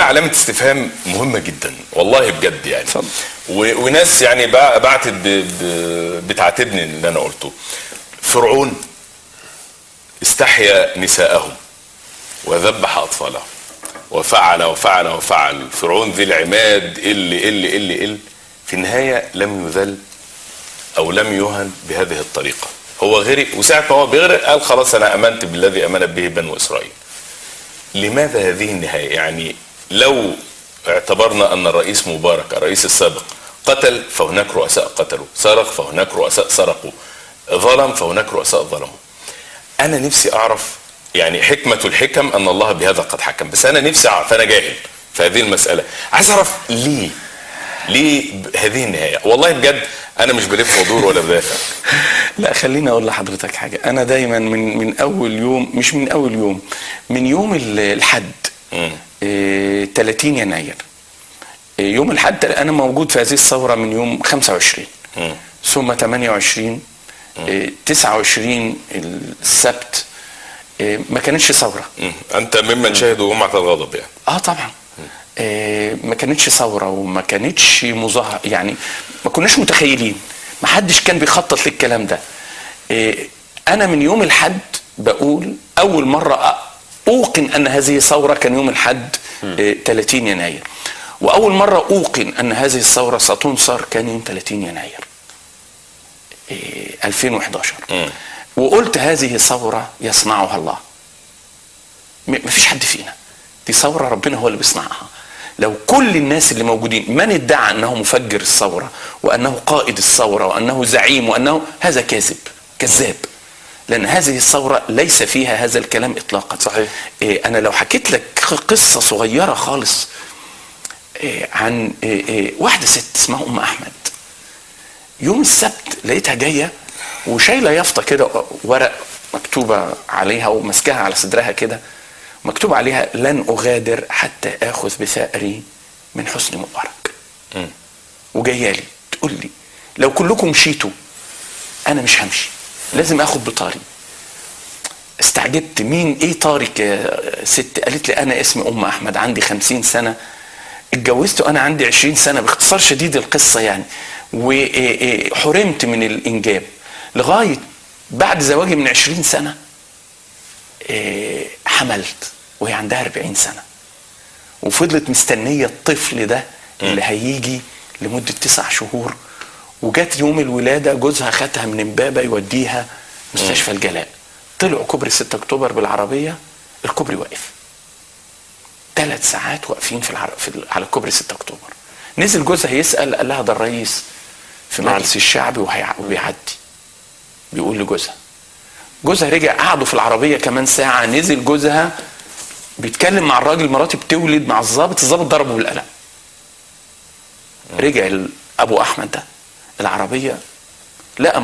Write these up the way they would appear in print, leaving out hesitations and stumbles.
علامة استفهام مهمة جدا والله بجد يعني. اتفضل. وناس يعني بعتت بتعاتبني اللي انا قلته. فرعون استحيا نساءهم وذبح اطفالهم وفعل وفعل وفعل، فرعون ذي العماد اللي اللي اللي اللي في النهاية لم يذل او لم يهن بهذه الطريقة. هو غرق، وساعة ما هو بيغرق قال خلاص انا امنت بالذي امنت به بنو اسرائيل. لماذا هذه النهاية؟ يعني لو اعتبرنا ان الرئيس مبارك الرئيس السابق قتل فهناك رؤساء قتلوا، سرق فهناك رؤساء سرقوا، ظلم فهناك رؤساء ظلموا. انا نفسي اعرف يعني حكمة الحكم ان الله بهذا قد حكم، بس انا نفسي اعرف، انا جاهل في هذه المسألة، عايز اعرف ليه هذه النهاية. والله بجد انا مش بلف ودور ولا بدافع. لا خليني اقول لحضرتك حاجة. انا دايما من اول يوم، مش من اول يوم، من يوم الحد 30 يناير، يوم الحد انا موجود في هذه الثورة من يوم 25 ثم 28 29 السبت. ما كانتش ثورة. انت ممن شهدوا جمعه الغضب يعني. طبعا. ما كانتش ثورة وما كانتش مظاهره، يعني ما كناش متخيلين، ما حدش كان بيخطط للكلام ده. انا من يوم الحد بقول اول مرة اوقن ان هذه ثورة كان يوم الحد 30 يناير، واول مرة اوقن ان هذه الثورة ستنصر كان يوم 30 يناير 2011. وقلت هذه ثورة يصنعها الله، مفيش حد فينا، دي ثورة ربنا هو اللي بيصنعها. لو كل الناس اللي موجودين، من ادعى انه مفجر الثورة وانه قائد الثورة وانه زعيم وانه هذا كاذب كذاب، لان هذه الثورة ليس فيها هذا الكلام اطلاقا. صحيح. انا لو حكيت لك قصة صغيرة خالص عن واحدة ست اسمها ام احمد، يوم السبت لقيتها جاية وشايله يافطة كده، ورق مكتوبة عليها وماسكاها على صدرها كده، مكتوب عليها لن أغادر حتى آخذ بثأري من حسني مبارك. وجاية لي تقول لي لو كلكم مشيتوا أنا مش همشي، لازم آخد بطاري. استعجبت، مين إيه طارق يا ست؟ قالت لي أنا اسمي أم أحمد، عندي 50 سنة، اتجوزت وأنا عندي 20 سنة، باختصار شديد القصة يعني، وحرمت من الإنجاب لغاية بعد زواجي من 20 سنة. حملت وهي عندها 40 سنة، وفضلت مستنية الطفل ده اللي هيجي لمدة 9 شهور. وجات يوم الولادة جوزها خدها من امبابة يوديها مستشفى الجلاء. طلعوا كوبري 6 اكتوبر بالعربية، الكوبري واقف 3 ساعات واقفين في على كوبري 6 اكتوبر. نزل جوزها يسأل، قال لها ده الرئيس في مجلس الشعب وبيعدي، بيقول لجوزها. جوزها رجع، قعدوا في العربية كمان ساعة، نزل جوزها بيتكلم مع الراجل، مراتي بتولد، مع الظابط، الظابط ضربه بالقلم. رجع ابو احمد ده العربية، لقى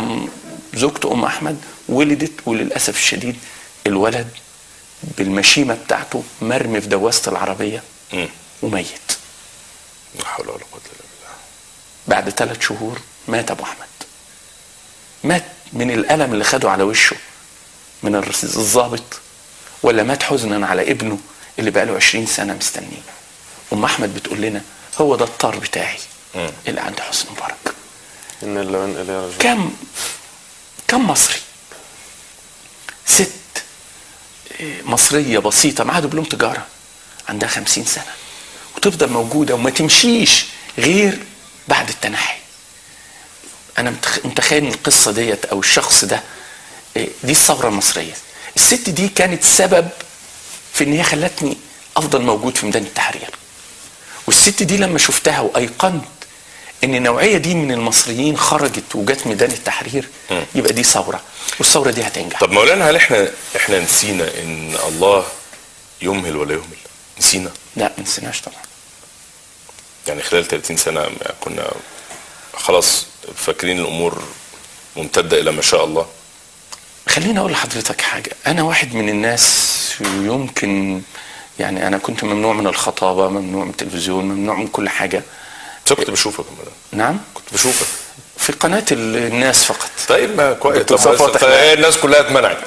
زوجته ام احمد ولدت، وللاسف الشديد الولد بالمشيمة بتاعته مرمي في دواسة العربية وميت. لا حول ولا قوة الا بالله. بعد 3 شهور مات ابو احمد، مات من الألم اللي خده على وشه من الظابط، ولا مات حزنا على ابنه اللي بقاله 20 سنة مستنيه. أم أحمد بتقول لنا هو ده الطار بتاعي اللي عند حسني مبارك. إن الله وإنا إليه راجعون. كم مصري، ست مصرية بسيطة معاها دبلوم تجارة عندها 50 سنة وتفضل موجودة وما تمشيش غير بعد التنحي. أنا متخيل القصة ديت أو الشخص ده، دي الثورة المصرية. الست دي كانت سبب في إن هي خلتني أفضل موجود في ميدان التحرير. والست دي لما شفتها وأيقنت إن النوعية دي من المصريين خرجت وجت ميدان التحرير، يبقى دي ثورة، والثورة دي هتنجح. طب مولانا، هل إحنا نسينا إن الله يمهل ولا يهمل؟ نسينا؟ لا ما نسيناش طبعا. يعني خلال 30 سنة كنا خلاص فاكرين الامور ممتدة الى ما شاء الله. خليني اقول لحضرتك حاجة، انا واحد من الناس يمكن يعني انا كنت ممنوع من الخطابة، ممنوع من التلفزيون، ممنوع من كل حاجة. بس كنت بشوفك. نعم كنت بشوفك في قناة الناس فقط. طيب ما كويس، الناس كلها اتمنعت.